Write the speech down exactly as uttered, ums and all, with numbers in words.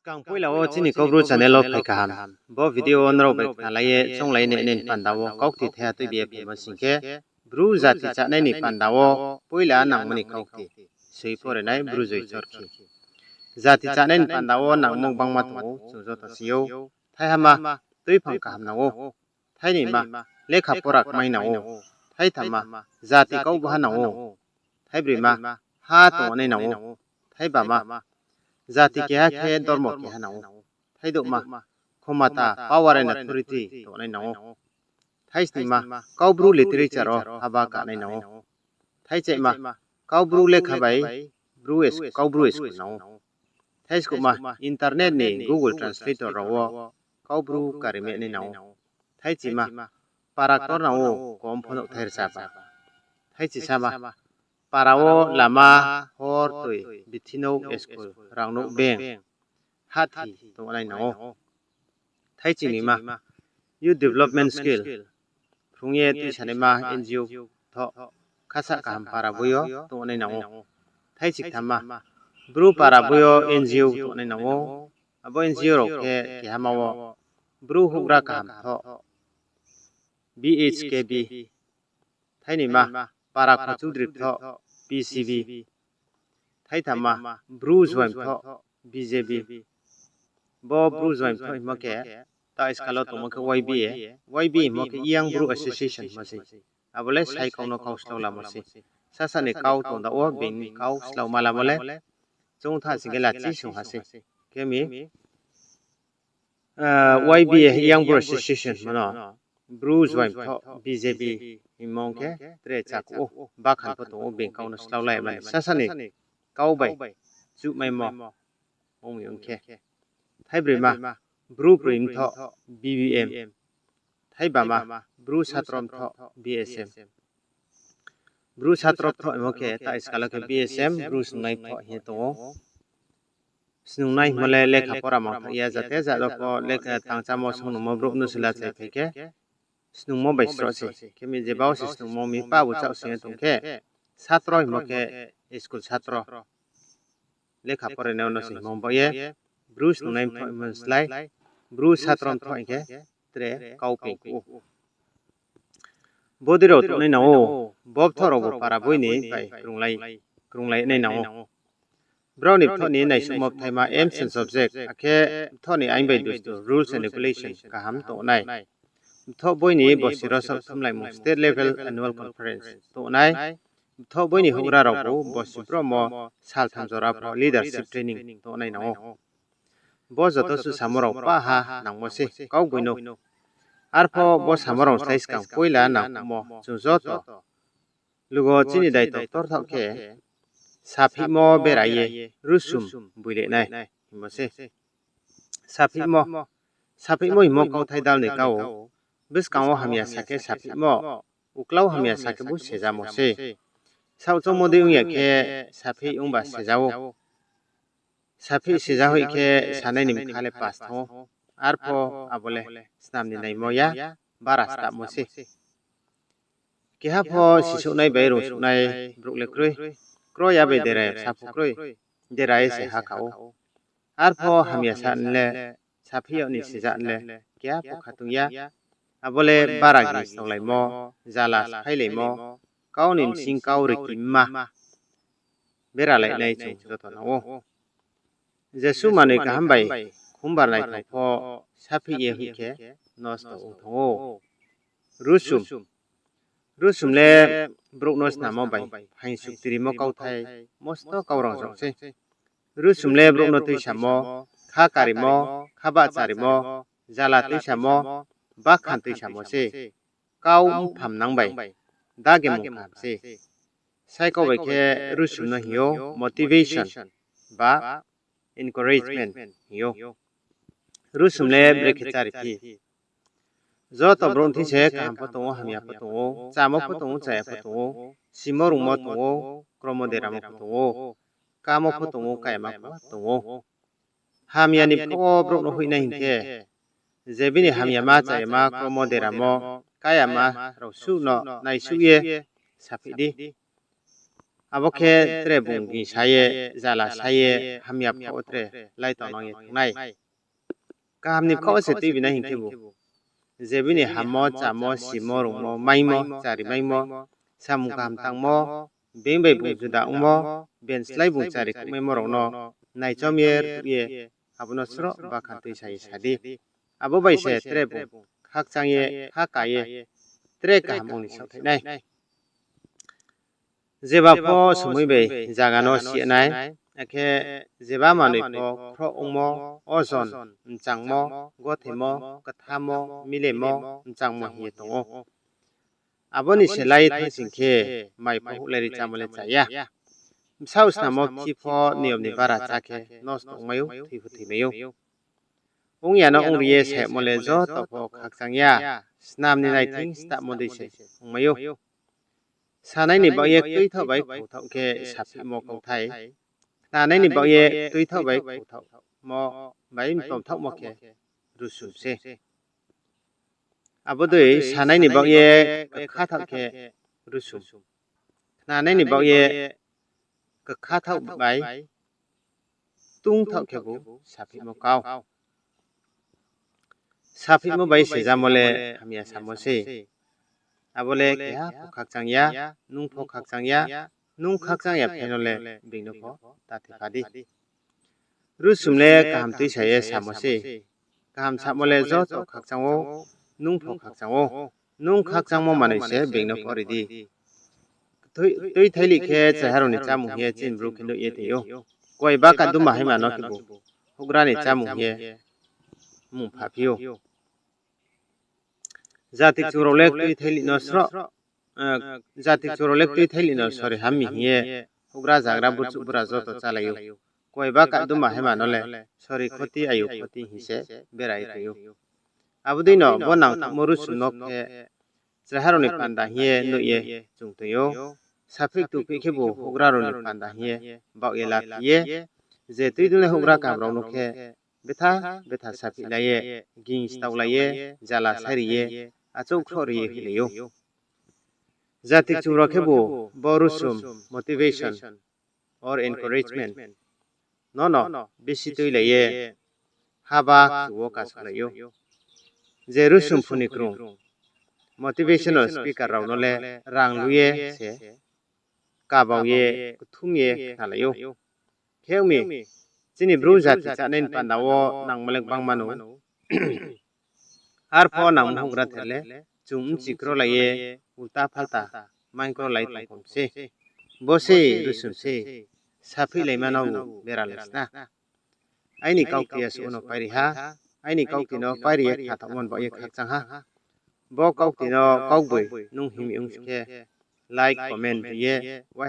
Skang poila wo chini Kaubru channel wo phai kaham. Bo video wo nrao bai khnalai ye chounglai nai nai ni panda wo kaukti thaiha tuibi ye phaimo sing khe, Bru jati chánai ni panda wo poila nangmo ni kaukti soi pore nai Bru Joy Chorkhi. Jati chánai ni panda wo nangmo gbangma tong ou, chung joto si ou. Thaihama, tuiphang kaham nang ou. Thainima, lekha pora kmai nang ou. Thaithama, jati kau baha nang ou. Thaibroima, ha tongnai nang ou. Thaibama, jati keha khe dormo keha nang ou. Thaidouhma, khomata, power and authority tongnai nang ou. Thaisnima, Kaubru literature wo haba kanai nang ou. Thaichaihma, Kaubru lekha bai Bru es-, Kaubru school nang ou. Thaiskuhma, internet ni Google Translator rao wo Kaubru kari menai nang ou. Thaichima, para ktor nang ou, kom pho nouhthai rchaba. Thaichisama, para wo lama, hor, toi, bithi nouh, school, rang nouh, bank, hahthi tongnai nang ou. Thaichihnima, youth development skill, phrung ye tuisanaima N G O thoh, khasa kaham para boi yo tongnai nang ou. Thaichikthama, Bru para boi yo N G O tongnai nang ou. Abo N G O rao khe kehama wo Bru houhgra kaham thoh, B H K B. Thainima, para khochudri thoh, P C B. Thaithama, Bru juaing thoh, B J B. Bo Bru juaing thoh hingmo khe, ta iskal wo tongmo khe Y B A. Y B A hingmo khe Young Bru Association hingmo se. Abo le sai kau no kau slao lamo se. Sasa ni kau tong da wo, being ni kau slao ma lamo le. Choungtha sing khe lachi sung ha se. Khe mi, Y B A, Young Bru Association hingmo no, Bru juaing thoh, B J B hingmo ong khe tre chakuh ou, bakhan pho tong ou, being kau no slao lai mani. Sasa ni kau bai chuhmaimo ong mi ong khe. Thaibroima, Bru broi mthoh, B B M. Thaibama, Bru satro mthoh, B S M. Bru satro mthoh hingmo khe ta iskal wo khe B S M, Bru snungnai mthoh hing ye tong ou. Snungnai hingmo le lekha pora mangthaoh ya, jate jat wo pho lekha tangchámo songnungmo brouh no se lachai phai khe, snungmo bai sroh se. Khe mi jeba wo se snungmo mi pa bu chaoh sing ye tong khe, satro hingmo khe school satro, lekha porainai no se hingmo baoh ye, Bru snungnai mthoh hingmo slái, Bru satro mthoh hing khe tre kau ping kuh ou. Bodei rao tongnai nang ou, bo bthoh rao bo para boi ni bai krunglai, krunglai nai nang ou. Brao ni bthoh ni naisuhmo bthaima aims and object, akhe bthoh ni ain bai dustu, rules and regulation kaham tongnai. Bthoh boi ni bosi rosaoh thumlaimung, state level annual conference tongnai. Bthoh boi ni houhgra raobu bosi bromo saltham jora pho leadership training tongnai nang ou. Bo joto suh samo rao pah ha nangmo se, kau boi no. Arpho bo samo rao slái skang poila nangkhouhmo chung joto lugo chini daito ktorthaoh khe, saphihmo bera ye rusum boile nai hingmo se. Saphihmo, saphihmo hingmo kauthai dal ni kau, buskang wo hamya sa khe saphihmo, uklau hamya sa khe bu sejamo se. Saohchongmo dei ong ya khe saphih ongba seja ou. Saphih seja hoih khe sanai ni bkha le pass thanng ou. Arpho abo le snam ni naimo ya, bara stapmo se. Keha pho sisouhnai bai rungsouhnai brouh le kroi. Kroi ya bai dera ya saphu kroi, dera ye se ha kha ou. Arpho hamya sa ni le, saphih yag ni sija ni le, keha pho khatung ya. Abo le bara gis tonglaimo, jala sphailaimo, kau ni bsing kau rikimma beralainai chung joto nang ou. Jesuh manoi kaham bai khumbar naithao pho saphih ye hoih khe nosto ong thanng ou. Rusum. Rusum le brouh no snammo bai phaing sukti rimo kauthai mosto kau rangzag se. Rusum le brouh no tuisamo, kha karimo, kha bahcharimo, jala tuisamo, bakhan tuisamo se. Kau mphamnang bai dagimung kaham se. Saikau bai khe rusum no hing ou motivation ba encouragement hing ou. Rusum le brekhe chári phi. Joto brouh ni thing se kaham pho tong ou, hamya pho tong ou, chámo pho tong ou, cháya pho tong ou, simo rungmo tong ou, kromo deramo pho tong ou, kamo pho tong ou, kayama pho tong ou. Hamya ni pho brouh no hoihnai hing khe, je bini hamyama, cháyama, kromo deramo, kayama rao suh no naisuh ye saphih di. Abo khe tre bung gingsa ye, jala sa ye, hamya pho tre lai tongnang ye thanng nai. Kaham ni bkhaoh wo se tuibi nai hing khebu, je bini hammo, chámo, simo, rungmo, maimo, charimaimo, samung kaham tangmo, being bai bung juda ongmo, ben slái bung chari khouhmaimo rao no naichom ye, ruh ye, abo no sroh bakhan tuisa ye sa di. Abo bai se tre bung khakchang ye, khaka ye, tre kaham ong ni saohthaih nai. Jeba pho somoi bai zaga no si nai, akhe jeba manoi pho khroh ongmo, ojon, mchangmo, gothemo, kthamo, milemo, mchangmo hing ye tong ou. Abo ni se lai thanng sing khe, mai pho houhlai ri chámo le cha ya. Bsaoh snammo bchi pho niyom ni bara chá khe nosto ongmai ou, thoi pho thoimai ou. Ong ya no ongri ye sayagmo le joto pho khakchang ya, snam ni naithing stahmo dei se ongmai ou. Sanai ni baoh ye tuithaoh bai khauthaoh khe saphihmo kauthai, khnanai ni baoh ye tuithaoh bai khauthaohmo bai mtomthaohmo khe rusum se. Abo dei sanai ni baoh ye kkhathaoh khe rusum, khnanai ni baoh ye kkhathaoh bai tungthaoh khebu saphihmo kau. Saphihmo bai sejamo le hamya samo sei. Abo le keha pho khakchang ya, nung pho khakchang ya, nung khakchang ya phaino le being no pho ta thepha di. Rusum le kaham tuisa ye samo sei. Kaham samo le joto khakchang ou, nung pho khakchang ou. Nung khakchangmo manoi se being no pho ri di. Tui, tuithailih khe chraiha rao ni chámung hing ye chini Bru khe nuh ye tong ou. Koi baka duma haima no khebu houhgra ni chámung hing ye mung phaphi ou. Jati kchung rao le tuithailih no sroh, eh, jati kchung rao le tuithailih no sori hammi hing ye houhgra zagra burchuh bura joto chálai ou. Koi baka duma haima no le sori khoti ayu khoti hing se bera ye tong ou. Abo dei no bo nangthaohmo rusum no khe chraiha rao ni panda hing ye nuh ye chung tong ou. Saphih tuphih khebu houhgra rao ni panda hing ye baoh ye lathi ye, je tuidulnai houhgra kaham rao no khe betha betha saphihlai ye, ging staolai ye, jala sairi ye, achouh khroh ri ye hoihlai ou. Jati kchung rao khebu bo rusum, motivation or encouragement no no bisi tuilai ye haba kchu wo kasouhlai ou. Je rusum phu ni krung, motivational speaker rao no le rang lu ye se kabau ye, kthum ye khnalai ou. Khe ong mi, chini Bru jati chánai ni panda wo nangmo le gbangma no. Arpho nangmo houhgra ther le, chung bchi krolai ye, ulta phalta maing krolai tongphom se. Bo se rusum se, saphihlaima no beralai sna. Aini kaukti asuh no pairi ha, aini kaukti no pairi ye khnathaohmo ni baoh ye khakchang ha. Bo kaukti no kaugboino nung himmi ong si khe, like, comment ri ye,